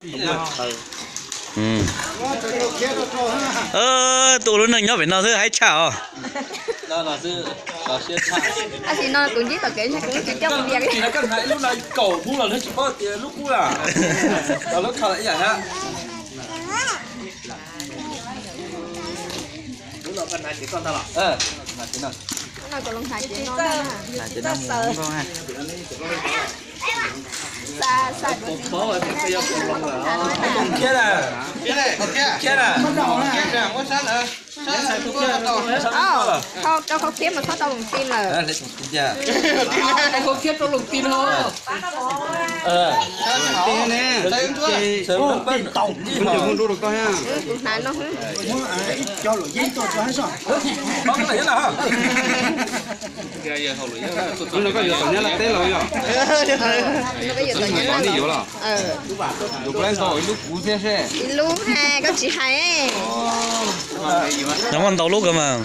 Tus ua lub neej nyob pem no xwb haib tshaj os. Tam sim no kuv ntsib tom kev kuv tsis coj mus tiag li. Rau khau khiab mas txhob tau loo ti lawm. Khau khiab rau loo ti no. Kuv hnav no. Koj yuav tom nyab laj teb los yog? Koj yuav tom nyab laj teb los? Yuav kuv lab ntau ib lub kuv thiab seb. Ib lub he koj tsis hais. Nws muaj ntau lub kawg mas.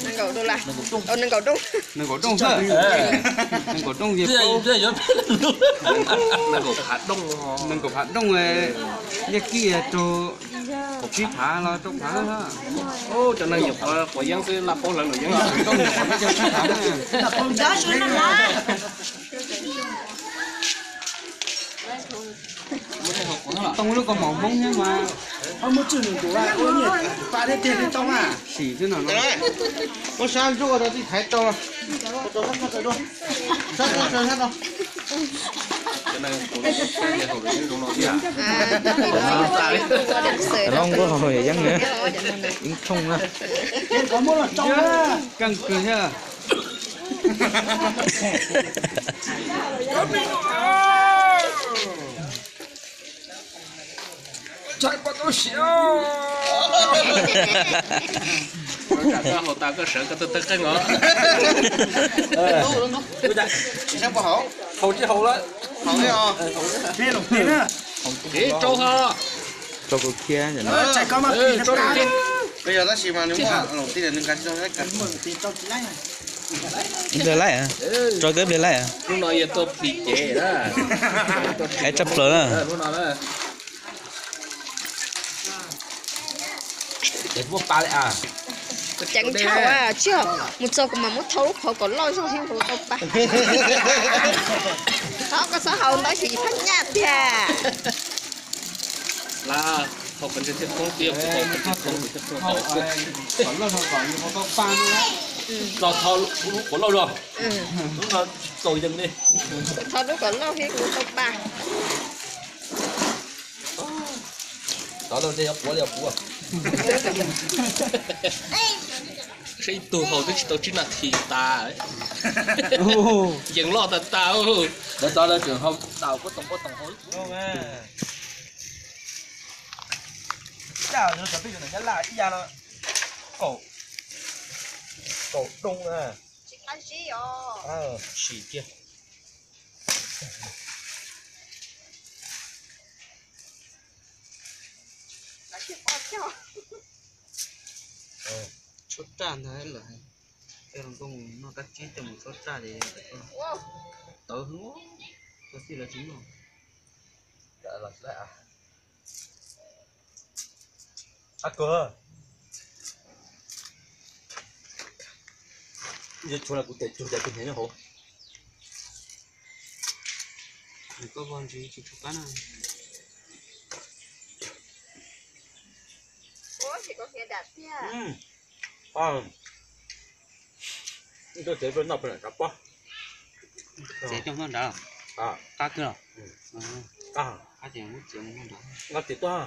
Nees nkaum dooj xwb. Nees nkaum dooj, nees nkaum phav dooj, yeej kij rau kaum tsib phav los rau phav. Cov neeg nyuam qhuav quav yeeb xwb laj paub lawv luam yeeb. Tooj lub kaus mom Hmoob thiab mas. Sim xwb no. Muab sab ntsuab ua rau tij thaiv rau. Loob nkuaj haus yeeb na. Ib thooj na. Keej kawg thiab. Haus tas koj sawv koj tawg tawg qeej os. Haus tsis haus lawm. Rau kuv khiab. Ib pliag laij, tso koj ib pliag laij. Lub no yog tuaj plig cev na. Haib tshaj plaws na. Kuv ceev dhau, tsis yog mus txog kuv mam muab thau lub qhov kom loj zog thiab kuv tau pa. Thov koj txhob haus ntau ib sim phab nyaj tiag. Los thov lub kom loj zog. Lub no txaus yees li. Thov lub kom loj thiab kuv tau pa. Tov lawm tej yuav quav li os kuv. Saib ib tug haus twb tsis tau tsib nas this tas. Yees loj tas tas. Lawv tov lawv tseem haus tau pob toom pob toom haus. Coj cov peb yuav ntawm Nyab Laj ib yam no. Kaum, kaum dooj na. Sim kiag. Tshuab raj ntag lawm. Tej hluas nkauj mus noj kab tsib tej mus tshuab raj ces tawv heev, txog tij lawv tsis noj. Yuav tshuav kuv tes tsuag cas tus hniav nyob hauv. Koj vog ntsis tsis tshua qab na. Tus tsev noj pem nram pob. Tsev coj noj nrad los? Qab kawg los? Qab ces muab txiav mus noj nrad. Nqa txiv tuaj.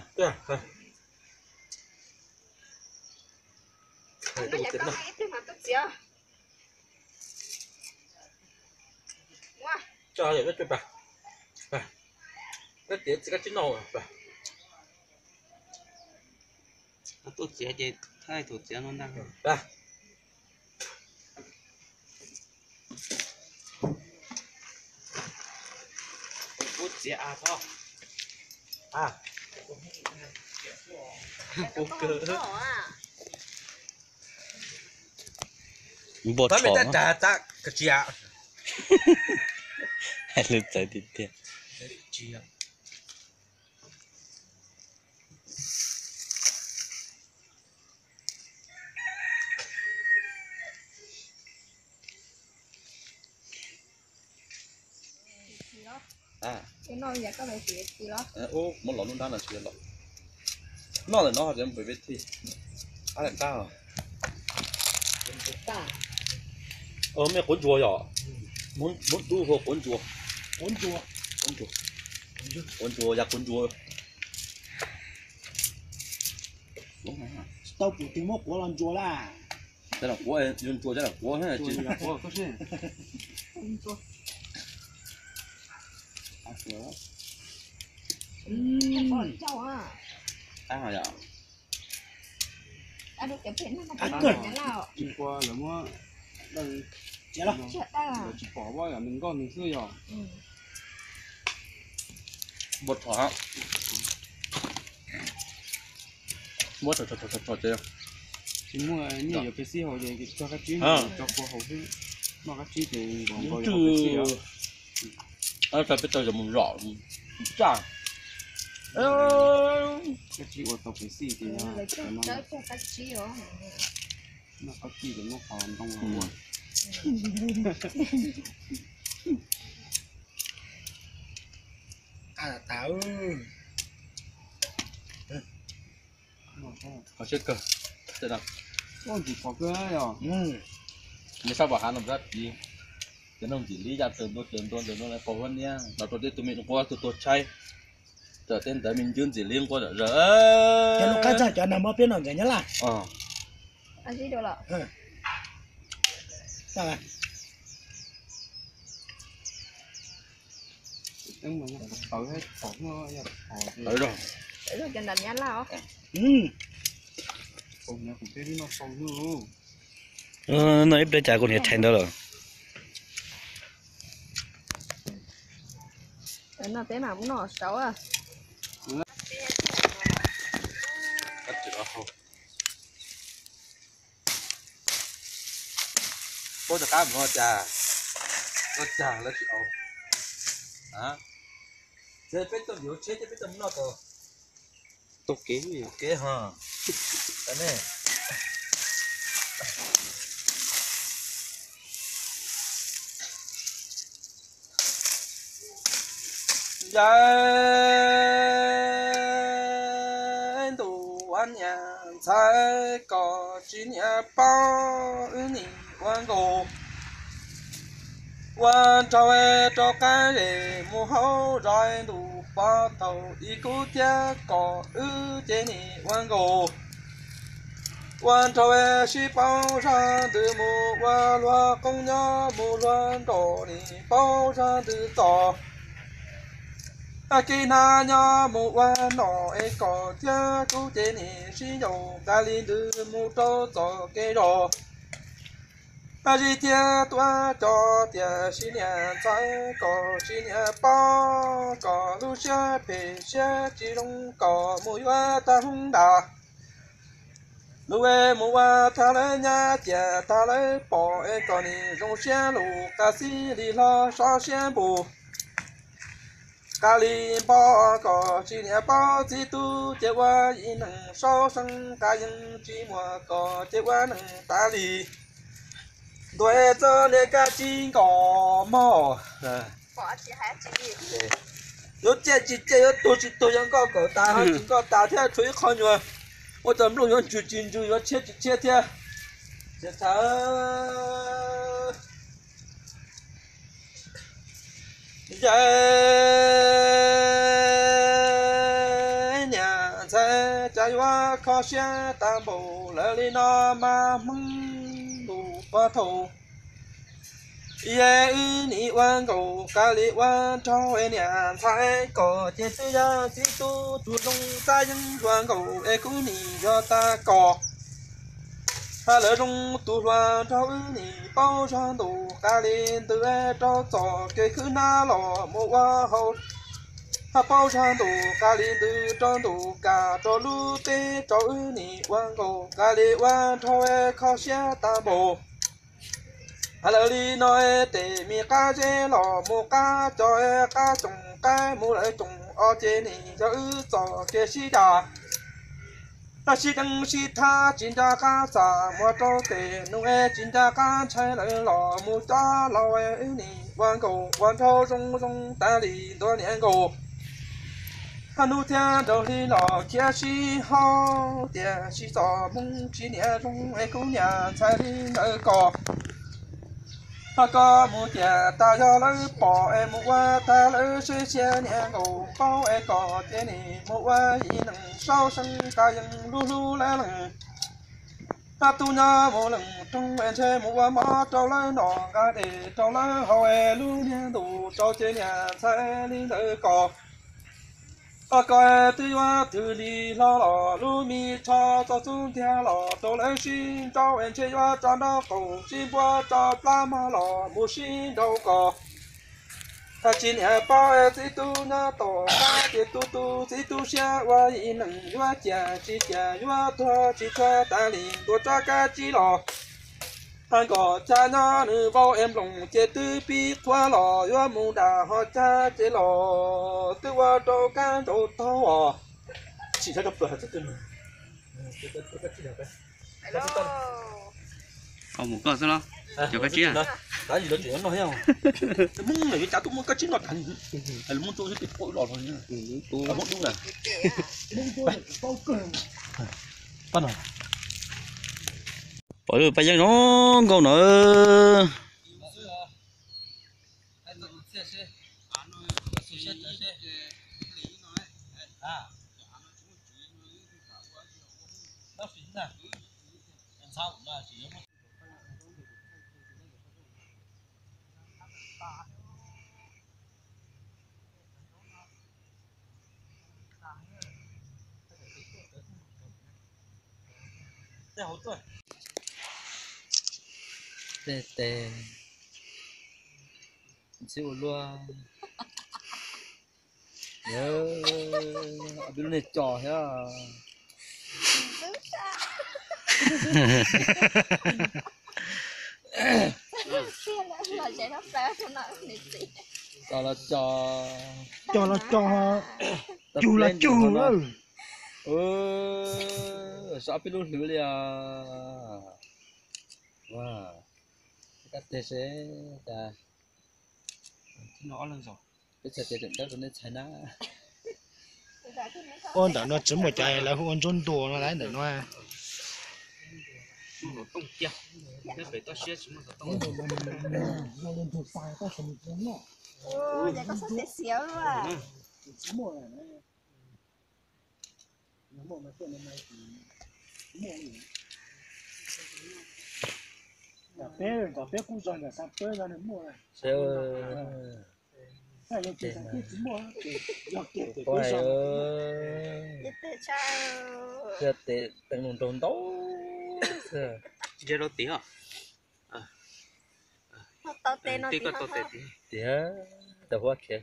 Coj yam koj txiv pas. Koj txiv txiv koj tsis noj. Tuaj txiav ces thaij tus txiav no ntag. Kuv txiav a txhob. Kuv kawg. Npua tshov. Hais lus txawv tiag tiag. Ub, muab los lub nrab no tsis los. Noj ntawm no ces pem peb thi. Ab, lawm qab. Mej quav ntsuag yom. Muab dub hu quav ntsuag. Quav ntsuag, quav ntsuag, ya quav ntsuag. Tau pum twg muab quav los ntsuag laj. Cov no quav, yuav ntsuag cov no quav. Lawv tsis pom, nws nkauj nws xwb yog. Muab tso, muab tso, tso, tso, tso ces. Tsis muaj nyiaj yuav peb xib haus ces tso kab tsib, tso kua haus xwb. Noj kab tsib ces nkaus nkaus yuav peb xib os. Peb tau yog mus zom tsaj. Kab tsib ua tau peb xib ces noj kab tsib ces muab qos ntoo los ua. Qhov siab kawg. Nws sab pom hav no sab tid, cov noog ntxim li ya taws ntua taws ntua taws ntua pauv huab niab los rau tej tus me nyuam quab tuag tuag tshaib. Cov tej ntawd me ntsis ntxim li nquab zom zaws. Cov nus qab txog cov nag hmo peb noj ntxeev nyob laj. No ib pliag cas kuv niam thaij ntawd lawm. No peb mam mus noj saud. Puab rov qab mus no cas, ua cas lawv tsis au. Ces peb tuaj yuav tsheb ces peb tuaj mus noj tau. Tau kev, tau kev ho. Yawg ntuj ua niam ntxhais kom tsis niam paub wb nim ua nkaus. Ua nraug rov qab zem mus hauv zos ntuj pov thaum ib kub thiab kom wb ces nim ua nkaus. Ua nraug sib paub zog ntws mus ua luag qoob nyob mus luag nraug nim paub zog ntws txom. Kev hnab nyob mus ua nom es kom thiab kub ces nim sib yaum kav li ntws mus rau txoj kev zos. Zij thiab tuaj cov tiam sis niam ntxhais kom tsis niam paub kom lub siab phem siab tsis zoo kom mus yuav tag hoob ntas. Lub es mus ua tag lawv nyab ciam tag lawv pom es kom nim zoo siab lus qab xib li hlo sob siab npus. Qab li npo kom tsis niam paub txij tub ces ua ib neeg saub seej qab yeej tsis muaj kom ces ua neeg tas li. Ntuas txoj niag kab tsib nkos mog. Yuav ciaj tsis ciaj yuav tuag tsis tuag yuav nkoj kom tas ho tsis nkoj tas thiab tshuav ib qho nyuag. Ua cov nplooj yuav ntsws tsis ntsws yuav tshiab tsis tshiab thiab. Yawg niam ntxhais cas yuav kho siab tag npaum lawv li no mas hmoob lus pov thaum. Wb nim ua nkaus kav li ua nraug niam ntxhais kom ces twb yog txij tub tug zoo xab yeeb ua nkaus es kuv nim yog tag kos. Hab lawv zoo tus hluas nraug wb nim paub zog ntuj qab li ntws rau txoj kev khwb hnab los mus ua hauv. Hab paub zog ntuj qab li ntws rau ntuj kam rau lub teb rau wb nim ua nkaus kav li ua nraug kho siab tag npaum. Hab lawv li no tes me qab zeb los mus qab cov qab coom qaib mus lawv coom os ces nim yog wb txoj kev sib dag. Sib deev sib thab tsis nco qab txaj muag rau tes nus es tsis nco qab ntshai lawv los mus cov laus wb nim Ua nkaus ua nraug zoo zoo tas li ntua niam nkaus. Hab hnub thiab nraug hli los khiav sib haub tias sib txom Hmoob tsis niam zoo es kuv niam ntxhais li ntawd ko. Hab koj mus tias tas yog lawv pom es mus ua tag lawv sib xia niam nkaus paub es koj ces nim mus ua ib neeg saub seev tas yeej hlub hlub lawv leej. Hab tub nyob mus leej roog es ntshe mus ua mov rau lawv noj nqa dej rau lawv haus es lub niag ntuj tsaus ces niam ntxhais li ntawd ko. Hab koj twb yuav thwm li hlo los lub me tsho txog xub ntiag los rau lawv sib nraus es ntshe yuav tso nraub qaum sib npuab tso plab mog los mus sib nraus ko. Hab tsis niam paub es txiv tub nyob tom qab ces tus tus txiv tub siab ua ib neeg yuav cia tsis cia yuav tuag tsis tuag tas li ntua tso kab tsib los. Hab nkoj tsa nyob nws vau es nplooj ces twb pib qhuav los yuav mus dam ho tsa ces los twb ua rau kab nraus taug os. Tsis tau pluas hais txog twg. Au mus koj xwb los cov kab tsib. Tab sis lawv tseem noj thiab. Hmoob lawm yuav cas tuaj muab kab tsib noj tas li. Hais lus Hmoob tsuab xwb pem pom los los. Pom lub paj yeeb zoo nkauj no. Tej tes, ntxhib ua luaj. Yog, ob peb lub niag cos thiab. Cos los cos. Cos los cos, cug los cug. Saib ob peb lub hlwv li os. Kab teg seb cas. Peb txhais tes tseem dawb rau nej txhais na. Ua ntawm no tsis muaj cov lawv hu ua ntsuab ntuas no lawm ntawm no. Peb, peb kuj zog ntawm xav peb zog nws muaj. Yog tes teev mus nraug ntau xwb. Tsis rau tim os. Tiag, tau huab khiav.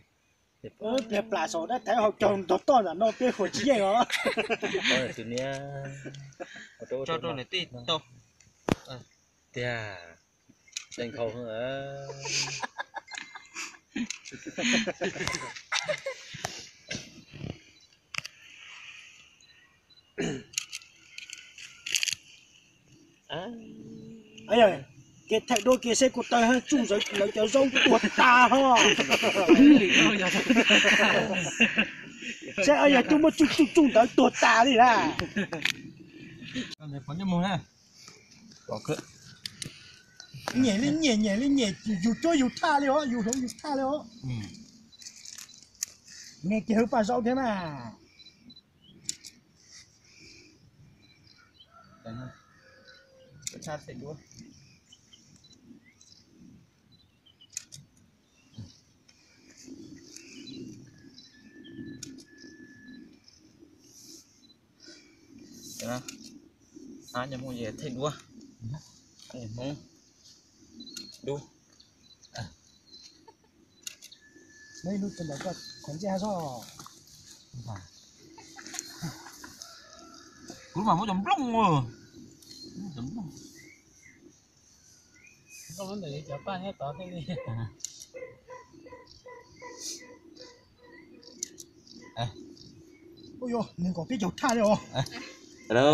Peb plas saum dab thaiv hau caug ntog toj ntawm no peb huas tsis yeej os. Tus niam tso rau nws tij tau. Tiag, deej khau. Kev thaij duab kiag seb kuv taw hab tsuj lawv cov zaub tuag tas ho. Seb yog tsuj muab tsuj tsuj tsuj ntawd tuag tas li lawm. Nyiam li nyiam, nyiam li nyiam, yus cuab yus thaj li os, yus hloov yus thaj li os. Nej ces hwv paj zaub thiab na. Ab, nyob Hmoob es thaij duab, Hmoob dub. Kuv mam muab cov nplooj, cov nplooj. Ua yuav nees nkaum peb caug thaj li os. Hello.